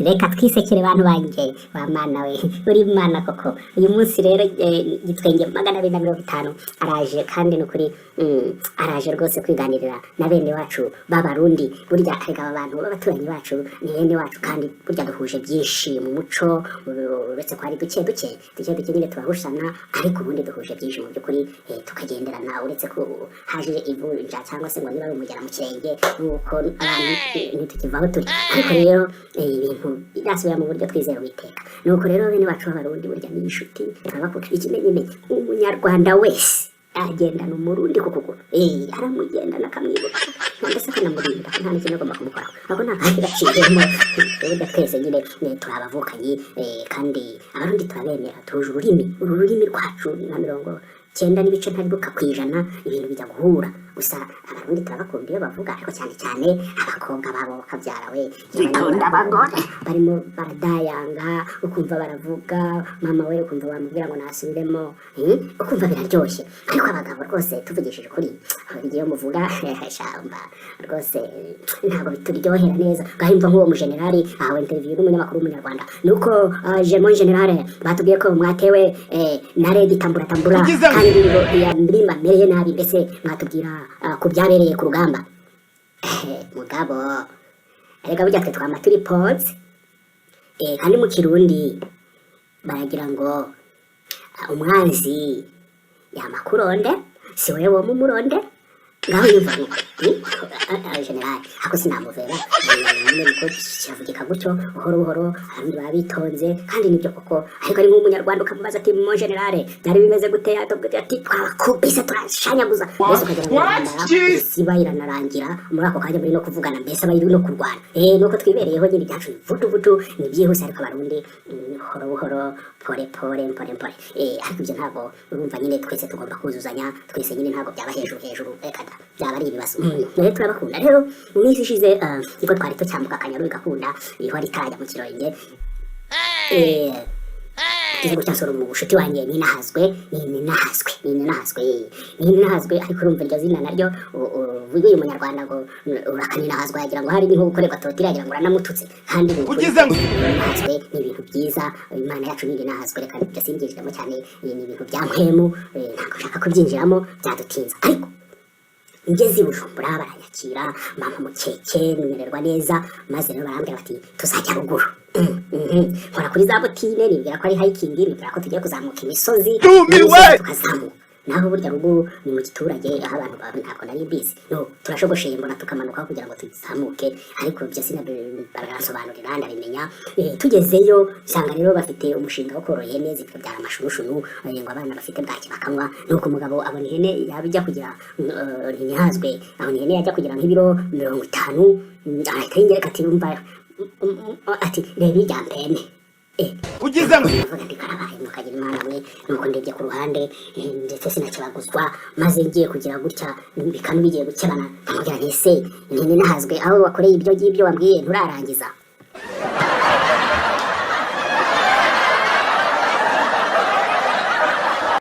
Reka twisekere, bantu banjye. Wa Mana we, uri Mana koko! Uyu munsi rero Gitwenge 250 araje, kandi ni ukuri araje rwose kwiganirira na bene wacu b'Abarundi. Burya erega aba bantu b'abaturanyi bacu ni bene wacu, kandi burya duhuje byinshi mu muco, uretse ko ari duke duke duke duke nyine turahushana, ariko ubundi duhuje byinshi mu by'ukuri, tukagenderana, uretse ko haje ivunja cyangwa se ngo niba ari umugera mu kirenge, nuko abantu ntitukiva aho turi. Ariko rero ibintu birasubira mu buryo, twizera Uwiteka. Nuko rero bene wacu b'Abarundi burya ni inshuti, turabakunda. Ikimenyimenyi, Umunyarwanda wese agendana Umurundi ku kuguru, aramugendana, akamwibuka, ndetse akanamurinda, nta n'ikintu agomba kumukoraho. Ako nta kandi gaciyemo. Burya twese nyine turi abavukanyi, kandi Abarundi turabemera, tuje ururimi, uru rurimi rwacu nka 90 n'ibice ntaribuka ku ijana, ibintu bijya guhura. Gusa Abarundi turabakunda iyo bavuga, ariko cyane cyane abakobwa babo bakabyara we. Zikunda abagore. Barimo baradayanga, ukumva baravuga mama we, ukumva bamubwira ngo nasubiremo, ukumva biraryoshye. Ariko abagabo rwose, tuvugishije ukuri, hari igihe muvuga shamba rwose ntabwo bituryohera neza. Ngaho imva nk'uwo mujenerali ahawe interview n'umunyamakuru w'Umunyarwanda, nuko mon général, batubwiye ko mwatewe na Red Tambura Tambura, Ugize ngo- kandi ngo ya mereye nabi. Mbese mwatubwira ku byabereye ku rugamba? Mugabo erega burya twe twama turi poze, kandi mu Kirundi baragira ngo umwanzi yamakuronde si wewe wo mumuronde. Ngaho yumva ngo general ako sinamuvera nyine, niko kiravugika gutyo buhoro buhoro. Abarundi baba bitonze, kandi nibyo koko. Ariko ari nk'Umunyarwanda ukamubaza ati: "Mon général, byari bimeze gute?" Atubwira ati: "Twabakubise, turashanyaguza." Mbese ukagira ngo What? intambara Jeez. isiba iranarangira muri ako kanya muri no kuvugana, mbese bari no kurwana. Nuko twibereyeho nyine, ibyacu ni vutu vutu, ni byihuse, ariko Abarundi buhoro buhoro, pole pole, mpore mpore. Ariko ibyo ntabwo, urumva nyine twese tugomba kuzuzanya, twese nyine ntabwo byaba hejuru hejuru, reka da, byaba ari ibibazo. Rero turabakunda. Rero mu minsi ishize niko twari tucyambuka Akanyaru, bigakunda, ihora itarajya mu kirenge, ngeze gutya nsura mu bushuti wanjye Ninahazwe, Ninahazwe, Ninahazwe, Ninahazwe. Ariko urumva iryo zina naryo, uvuga uyu Munyarwanda ngo urakaninahazwa, yagira ngo hari nko gukorerwa torture, yagira ngo uranamututse. Kandi ni ukuri, Ugize ngo- Ninahazwe ni ibintu byiza, Imana yacu ni Ninahazwe. Reka ibyo simbyinjiramo cyane, ni ibintu bya mpwemu, ntabwo nshaka kubyinjiramo, byadutinza. Ariko ngeze i Bujumbura baranyakira, mama mukeke, mererwa neza. Maze rero barambwira bati: "Tuzajya ruguru." Nkora kuri za bottines, nibwira ko ari hiking, nibwira ko tugiye kuzamuka imisozi. Ndumiwe! Imisozi tukazamuka. Naho burya ruguru ni mu giturage, aho abantu baba, ntabwo nari mbizi. No turashogosheye, mbona tukamanuka kugira ngo tuzamuke, ariko ibyo baransobanurira ndabimenya. Tugezeyo nsanga rero bafite umushinga wo korora ihene zikabyara amashunushunu, ngo abana bafite bwaki bakanywa. Nuko umugabo abona ihene yaba ijya kugira, ntihazwe, abona ihene yajya kugira nk'ibiro 50, ahita yingereka ati: "Umva," ati: "Reba irya mpene." Ugize ngo Ndavuga nti: "Karabaye, mukagira Imana mwe." Nuko ndebye ku ruhande, ndetse sinakibaguzwa. Maze ngiye kugira gutya, bikanu bigiye gukebana, ndamubwira nti: "Ese nti nahazwe, aho wakoreye ibyo ngibyo wambwiye nturarangiza?"